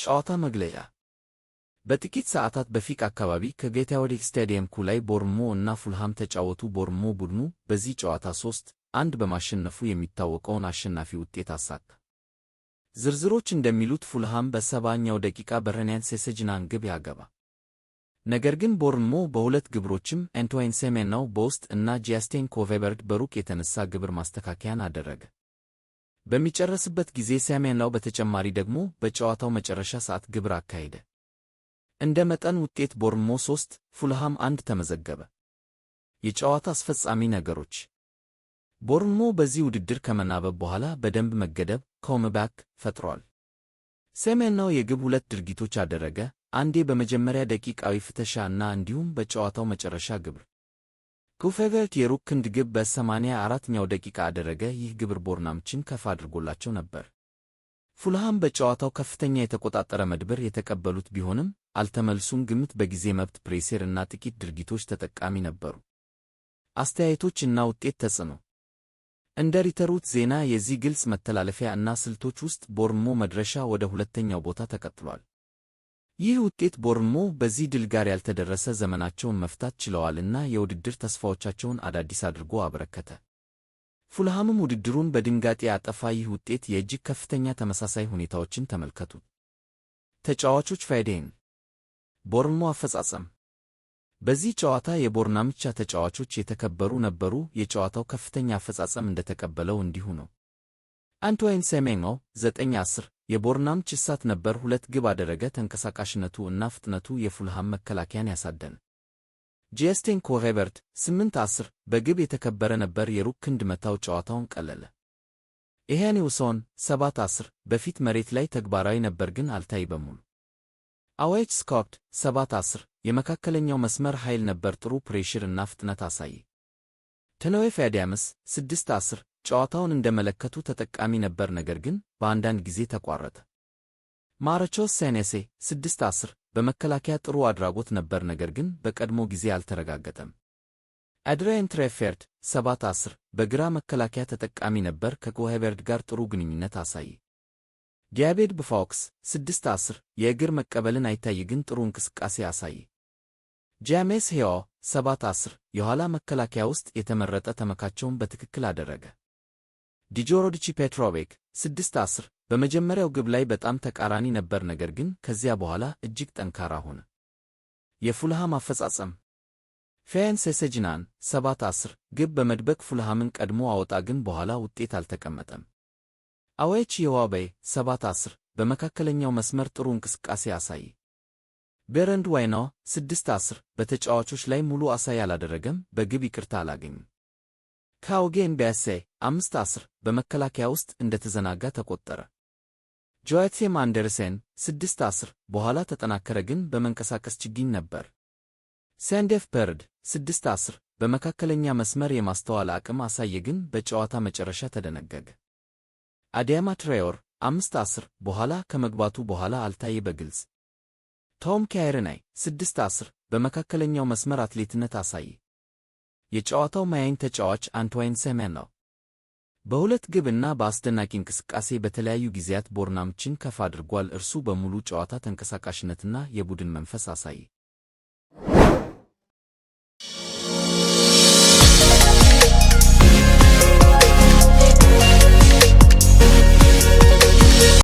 ጨዋታ መግለጫ። በጥቂት ሰዓታት በፊት አካባቢ ከጌታወዲ ስታዲየም ላይ ቦርንሞ እና ፉልሃም ተጫወቱ። ቦርንሞ ቡድኑ በዚህ ጨዋታ 3-1 በማሸነፉ የሚታወቀውን አሸናፊ ውጤት አሳካ። ዝርዝሮች እንደሚሉት ፉልሃም በ70ኛው ደቂቃ በረንያን ሴሴጅናን ግብ ያገባ። ነገር ግን ቦርንሞ በሁለት ግብሮችም አንቶይን ሴሜንዮ በውስጥ እና ጂያስቴን ኮቬበርድ በሩቅ የተነሳ ግብር ማስተካከያን አደረገ። በሚጨረስበት ጊዜ ሴሜንዮ በተጨማሪ ደግሞ በጨዋታው መጨረሻ ሰዓት ግብር አካሄደ። እንደ መጠን ውጤት ቦርንሞ 3 ፉልሃም 1 ተመዘገበ። የጨዋታ አስፈጻሚ ነገሮች። ቦርንሞ በዚህ ውድድር ከመናበብ በኋላ በደንብ መገደብ comeback ፈጥሯል። ሴሜንዮ የግብ ሁለት ድርጊቶች አደረገ፣ አንዴ በመጀመሪያ ደቂቃዊ ፍተሻ እና እንዲሁም በጨዋታው መጨረሻ ግብር። ኩፌቨርት የሩቅ ክንድ ግብ በ84ኛው ደቂቃ አደረገ። ይህ ግብር ቦርናምችን ከፍ አድርጎላቸው ነበር። ፉልሃም በጨዋታው ከፍተኛ የተቆጣጠረ መድብር የተቀበሉት ቢሆንም አልተመልሱም። ግምት በጊዜ መብት pressure እና ጥቂት ድርጊቶች ተጠቃሚ ነበሩ። አስተያየቶች እና ውጤት ተጽዕኖ። እንደ ሪተሩት ዜና የዚህ ግልጽ መተላለፊያ እና ስልቶች ውስጥ ቦርንሞ መድረሻ ወደ ሁለተኛው ቦታ ተቀጥሏል። ይህ ውጤት ቦርንሞ በዚህ ድል ጋር ያልተደረሰ ዘመናቸውን መፍታት ችለዋል እና የውድድር ተስፋዎቻቸውን አዳዲስ አድርጎ አበረከተ። ፉልሃምም ውድድሩን በድንጋጤ አጠፋ። ይህ ውጤት የእጅግ ከፍተኛ ተመሳሳይ ሁኔታዎችን ተመልከቱ። ተጫዋቾች ፋይዴን ቦርንሞ አፈጻጸም። በዚህ ጨዋታ የቦርናምቻ ተጫዋቾች የተከበሩ ነበሩ። የጨዋታው ከፍተኛ አፈጻጸም እንደተቀበለው እንዲሁ ነው። አንቶይን ሴሜንዮ 9-10 የቦርናምች እሳት ነበር። ሁለት ግብ አደረገ። ተንቀሳቃሽነቱ እና ፍጥነቱ የፉልሃም መከላከያን ያሳደነ። ጂስቲን ኮሄበርት 8-10 በግብ የተከበረ ነበር። የሩቅ ክንድ መታው ጨዋታውን ቀለለ። ኢሄኒውሶን 7-10 በፊት መሬት ላይ ተግባራዊ ነበር ግን አልታይ በሙሉ። አዌች ስኮት 7-10 የመካከለኛው መስመር ኃይል ነበር። ጥሩ pressure እና ፍጥነት አሳየ። ተኖዌፍ አዳምስ 6-10 ጨዋታውን እንደመለከቱ ተጠቃሚ ነበር ነገር ግን በአንዳንድ ጊዜ ተቋረጠ። ማረቾስ ሴኔሴ 6-10 በመከላከያ ጥሩ አድራጎት ነበር ነገር ግን በቀድሞ ጊዜ አልተረጋገጠም። አድሪያን ትሬፌርት 7-10 በግራ መከላከያ ተጠቃሚ ነበር። ከኮሄበርድ ጋር ጥሩ ግንኙነት አሳየ። ዲያቤድ ብፋውክስ 6-10 የእግር መቀበልን አይታይ ግን ጥሩ እንቅስቃሴ አሳየ። ጃሜስ ሄዮ 7-10 የኋላ መከላከያ ውስጥ የተመረጠ ተመካቸውን በትክክል አደረገ። ዲጆሮዲቺ ፔትሮቬክ 6-10 በመጀመሪያው ግብ ላይ በጣም ተቃራኒ ነበር ነገር ግን ከዚያ በኋላ እጅግ ጠንካራ ሆነ። የፉልሃም አፈጻጸም። ፌያን ሴሴጅናን 7-10 ግብ በመድበቅ ፉልሃምን ቀድሞ አወጣ ግን በኋላ ውጤት አልተቀመጠም። አዌች የዋቤ 7-10 በመካከለኛው መስመር ጥሩ እንቅስቃሴ አሳየ። ቤረንድ ዋይኖ 6-10 በተጫዋቾች ላይ ሙሉ አሳይ አላደረገም፣ በግብ ይቅርታ አላገኙም። ካውጌን ቢያሴ 5-10 በመከላከያ ውስጥ እንደተዘናጋ ተቆጠረ። ጆያቲም አንደርሴን 6-10 በኋላ ተጠናከረ ግን በመንቀሳቀስ ችግኝ ነበር። ሳንዴፍ ፐርድ 6-10 በመካከለኛ መስመር የማስተዋል አቅም አሳየ ግን በጨዋታ መጨረሻ ተደነገገ። አዲያማ ትሬዮር 5-10 በኋላ ከመግባቱ በኋላ አልታየ በግልጽ። ቶም ካይርናይ 6-10 በመካከለኛው መስመር አትሌትነት አሳየ። የጨዋታው ማያኝ ተጫዋች አንቶይን ሴሜንዮ በሁለት ግብ እና በአስደናቂ እንቅስቃሴ በተለያዩ ጊዜያት ቦርናምችን ከፍ አድርጓል። እርሱ በሙሉ ጨዋታ ተንቀሳቃሽነትና የቡድን መንፈስ አሳየ።